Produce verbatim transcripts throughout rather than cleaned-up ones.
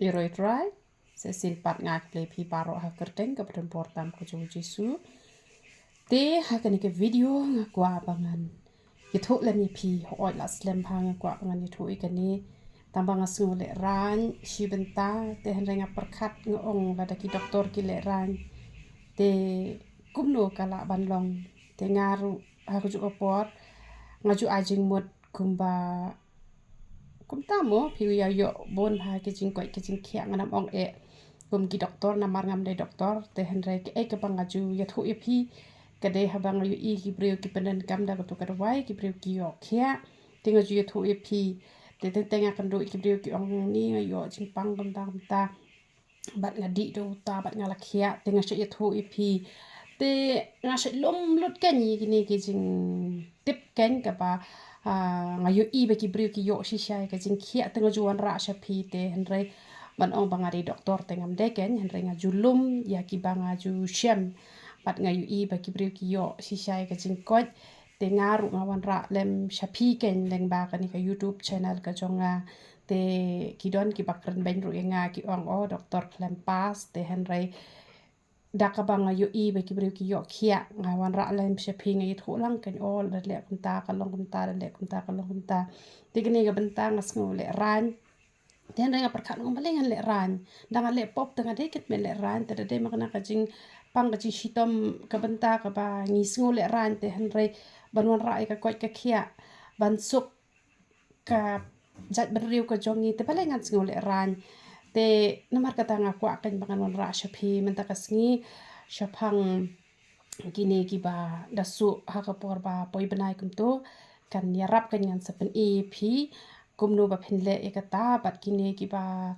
Ïa roi trai, sa shisien pat nga khublei phi baroh ha ka kyrteng kaba donbor tam ka jong u Jisu. Te ha kane ka video nga kwah ba ngan ïathuh lem ïa phi, hooid la slem bha nga kwah ba ngan ïathuh ïa kane. Tang ba nga sngew lehraiñ shi bynta, te hynrei nga pyrkhat nga ong lada ki doktor ki lehraiñ, te kumno ka lah ban long. Te nga ruh ha kajuh ka por nga ju ai jingmut kumba kumta mo, phi ïa ïoh bun bha ki jingkoit ki jingkhiah, ngan ym ong eh kum ki doktor namar ngam dei doktor, te hynrei kaei kaba nga ju ïathuh ïa phi ka dei haba nga ïohi ki briew ki pyndonkam da katu ka dawai, ki briew ki ïoh khiah, te nga ju ïathuh ïa phi. Te teng teng nga kynduh ïa ki briew ki ong ni nga ïoh jingpang kumta kumta, bad nga dih da uta bad nga la khiah, te nga shait ïathuh ïa phi. Te nga shait lum lut kein ïa kine ki jingtip kein kaba, ah, nga ïohi ba ki briew ki ïoh shisha ïa ka jingkhiah, te nga ju wanrah sha phi, te hynrei ban ong ba nga dei doktor te ngam dei kein, hynrei nga ju lum ïa kiba nga ju shem bad nga ïohi ba ki briew ki ïoh shisha ïa ka jingkoit. Te nga ruh nga wanrah lem sha phi kein lyngba kane ka YouTube channel ka jong nga. Te ki don kiba kren beiñ ruh ïa nga, ki ong, oh, doktor khlem pass, te hynrei da kaba nga ïohi ba ki briew ki ïoh khiah, nga wanrah lem sha phi, nga ïathuh lang kein, oh, da leh kumta ka long kumta, da leh kumta ka long kumta. Te kane ka bynta nga sngew lehraiñ. Te hynrei nga pyrkhat nga ong balei ngan lehraiñ. Da nga leh pop te nga dei kit me lehraiñ, te da dei ma kane ka jingpang ka jingshitom ka bynta kaba ngi sngew lehraiñ, te hynrei ban wanrah ïa ka koit ka khiah, ban suk ka jaitbynriew ka jong ngi, te balei ngan sngew lehraiñ. Te namar kata nga kwah kein ba ngan wanrah sha phi mynta ka sngi shaphang kine kiba da suh ha ka por ba poi bnai kumto. Kan ïarap kein ngan sa pyni ïa phi kumno ba phin leh ïa kata, bad kine kiba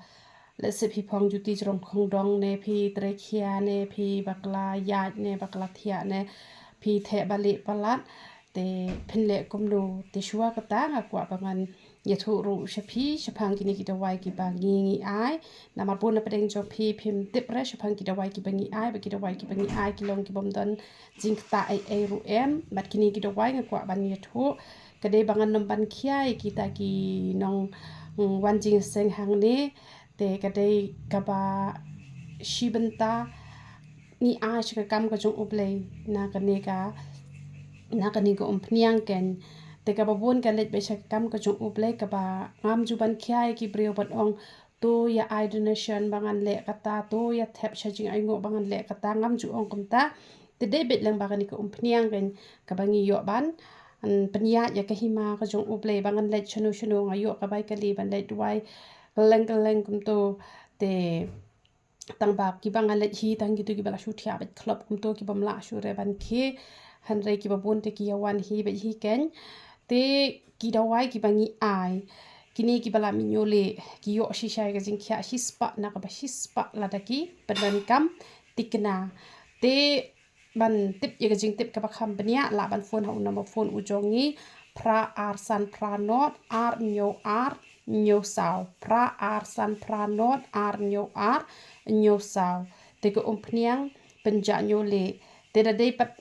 lehse phi phong juti jrong khongdong ne phi trei khia ne phi bakla ïaid ne bakla thiah ne phi theh ba lieh palat, te phin leh kumno. Te shuwa kata nga kwah ba ngan ïathuh ruh sha phi shaphang kine ki dawai kiba ngi ngi ai. Namar bun na pdeng jong phi phim tip re shaphang ki dawai kiba ngi ai, ba ki dawai kiba ngi ai ki long ki bym don jingktah ei ei ruh em. Bad kine ki dawai nga kwah ban ïathuh ka dei ba ngan ym ban khia ïa kita ki nong, mm, wan jingïaseng hangne. Te ka dei kaba shi bynta ngi ai sha ka kam ka jong U Blei na kane ka, na kane ka umphniang kein. Te kaba bun ka leit beit sha ka kam ka jong U Blei, kaba ngam ju ban khia ïa ki briew ban ong to ïa ai donation ba ngan leh kata, to ïa thep sha jingainguh ba ngan leh kata, ngam ju ong kumta. Te dei beit lyngba kane ka umphniang kein kaba ngi ïoh ban, mm, pynïaid ïa ka hima ka jong U Blei ba ngan leit shano shano, nga ïoh ka bai kali ban leit duwai kylleng kylleng kumto. Te tang ba kiba nga leit hi tang kito kiba la shu thiah beit khlop kumto, ki bym lah shuh re ban khie. Hynrei kiba bun te ki ïa wan hi beit hi kein. Te ki dawai kiba ngi ai, kine kiba la mih ñiuh lieh ki ïoh shisha ïa ka jingkhiah shispah na kaba shispah lada ki pyndonkam thikna. Te ban tip ïa ka jingtip kaba kham bniah, lah ban phone ha u number phone u jong ngi, phra ar san phra not ar hynñiew ar hynñiew saw, phra ar san phra not ar hynñiew ar hynñiew saw. Te ka umphniang pynjah ñiuh lieh. Te da dei pat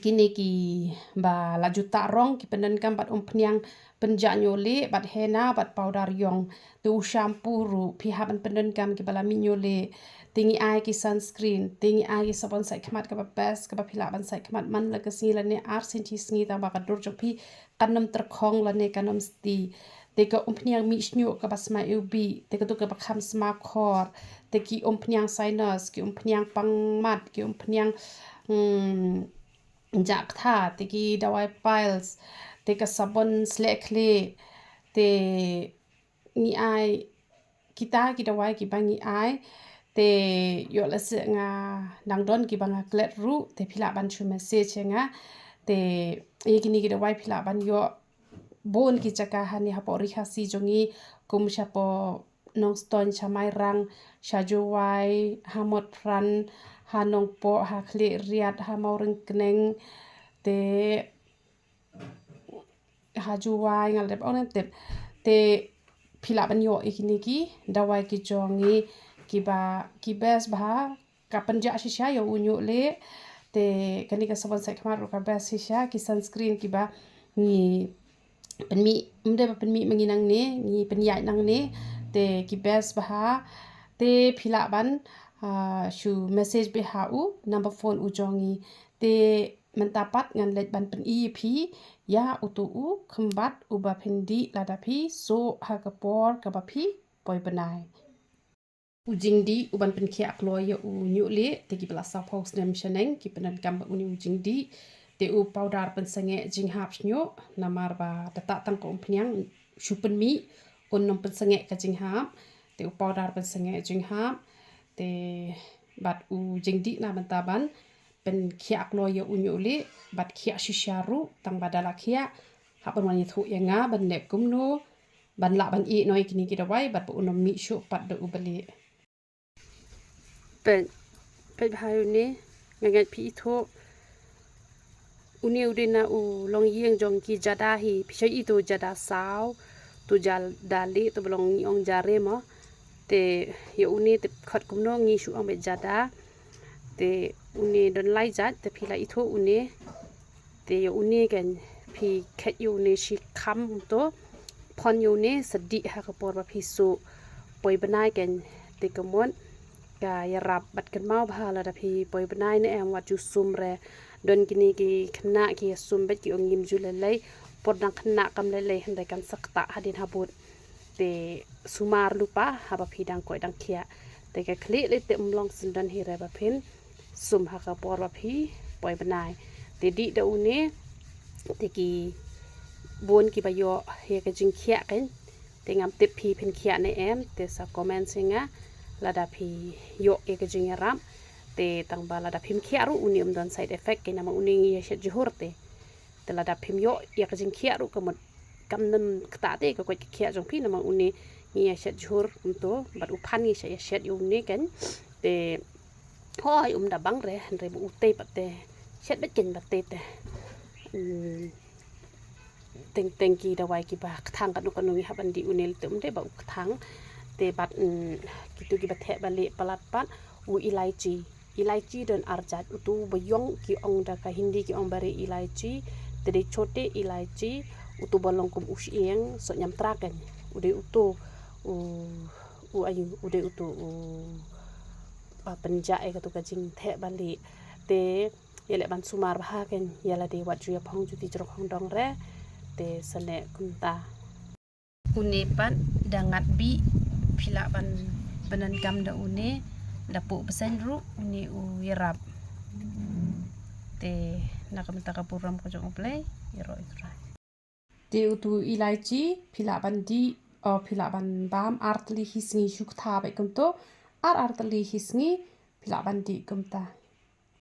kine kiba la ju tah rong ki pyndonkam bad umphniang pynjah ñiuh lieh, bad henna, bad powder ïong. Te u shampoo ruh phi hap ban pyndonkam kiba la mih ñiuh lieh. Te ngi ai ki sunscreen, te ngi ai ki sabon sait khmat kaba best, kaba phi lah ban sait khmat man la ka sngi lane ar sien shi sngi, tang ba ka dur jong phi kan ym tyrkhong lane kan ym sti. Te ka umphniang mih shñiuh kaba sma iwbih, te katu kaba kham sma khor. Te ki umphniang sinus, ki umphniang pangmat, ki umphniang, hmm, jah ktha, te ki dawai piles, te ka sabon sleh khlieh, te ngi ai kita ki dawai kiba ngi ai. Te ïoh lehse nga nang don kiba nga klet ruh, te phi lah ban shu message ïa nga. Te ïa kine ki dawai phi lah ban ïoh bun ki jaka hangne hapoh Ri Khasi jong ngi, kum shapoh Nongstoiñ, sha Mairang, sha Jowai, ha Motphran, ha Nongpoh, ha Khliehriat, ha Mawryngkneng, te ha Jowai, nga la dep ong ne tip. Te phi lah ban ïoh ïa kine ki dawai ki jong ngi kiba ki best bha, ka pynjah shisha ïa u ñiuh lieh. Te kane ka sabon sait khmat ruh ka best shisha, ki sunscreen kiba ngi pynmih, ym dei ba pynmih ma ngi nangne, ngi pynïaid nangne. Te ki best bha. Te phi lah ban, ah, shu message bha ha u number phone u jong ngi. Te mynta pat ngan leit ban pyni ïa phi ïa uto u khymbat uba phin dih lada phi suh ha ka por kaba phi poi bnai. U jingdih uban pynkhiah kloi ïa u ñiuh lieh, te kiba la saw phew snem shaneng ki pyndonkam bad une u jingdih. Te u powder pynsangeh jinghap shñiuh, namar ba da tah tang ka umphniang shu pynmih, un nym pynsangeh ka jinghap. Te u powder pynsangeh jinghap. Te bad u jingdih na bynta ban pynkhiah kloi ïa u ñiuh lieh, bad khiah shisha ruh, tang ba da la khiah, hap ban wan ïathuh ïa nga ban leh kumno ban lah ban ïeh noh ïa kine ki dawai bad ba un nym mih shuh pat da u ba lieh. Peit, peit bha une, nga ngeit phi ithuh. Une u dei na u longïing jong ki jada hi, phi shu i tu jada saw, tu jada lieh, tu ba long ngi ong jare mo. Te ïa une te khot kumno ngi shu ong beit jada. Te une don lai jait, te phi la ithuh une. Te ïa une kan phi khet ïa une shi kham to. Phon ïa une sa dih ha ka por ba phi suh poi bnai kan, te ka mut ka ïarap bad kynmaw bha lada phi poi bnai ne em wat ju sum re. Don kine ki khynnah ki ïa sum bad ki ong ngim ju lei lei. Por dang khynnah kam lei lei hynrei kan sa ktah hadien habud. Te sumar lypa haba phi dang koit dang khiah. Te ka khlieh lei te ym long syndon hi re ba phin sum ha ka por ba phi poi bnai. Te dih da une, te ki bun kiba ïoh ïa ka jingkhiah kan. Te ngam tip phi phin khiah ne em, te sa comment sha nga lada phi ïoh ïa ka jingïarap. Te tang ba lada phim khiah ruh une um don side effect kan, namar une ngi ïa shet jhur te. Te lada phim ïoh ïa ka jingkhiah ruh ka mut kam nym ktah te ka koit ka khiah jong phi, namar une ngi ïa shet jhur kumto, bad u phan ngi shet ïa shet ïa une kan. Te hoi um da bang re, hynrei ba u tei pat te shet bad kan ba tei te. Hmm. Teng teng ki dawai kiba kthang katno katno ngi hap ban dih une, te um dei ba u kthang. Te bad, mm, kitu kiba theh ba lieh palat pat u ilaichi. Ilaichi don ar jait, utu ba ïong ki ong da ka Hindi ki ong bari ilaichi, te dei chote ilaichi, utu ba long kum u shyieng sohñiamtra kan. U dei utu u, u ayu, u dei utu u, ah, pynjah ïa katu ka jingtheh ba lieh. Te ïa leh ban sumar bha kan, ïa lade wat ju ïa phong juti jrong hong dong re. Te sa neh kumta. Une pat da ngat bih, phi lah ban pyndonkam da une, da puh bseiñ ruh une u ïarap. Te na ka bynta ka burom ka jong U Blei, ïaroh ïa U Trai. Te utu ilaichi phi lah ban dih, oh, phi lah ban bam ar tylli hi sngi, shu ktha beit kumto, ar ar tylli hi sngi phi lah ban dih kumta.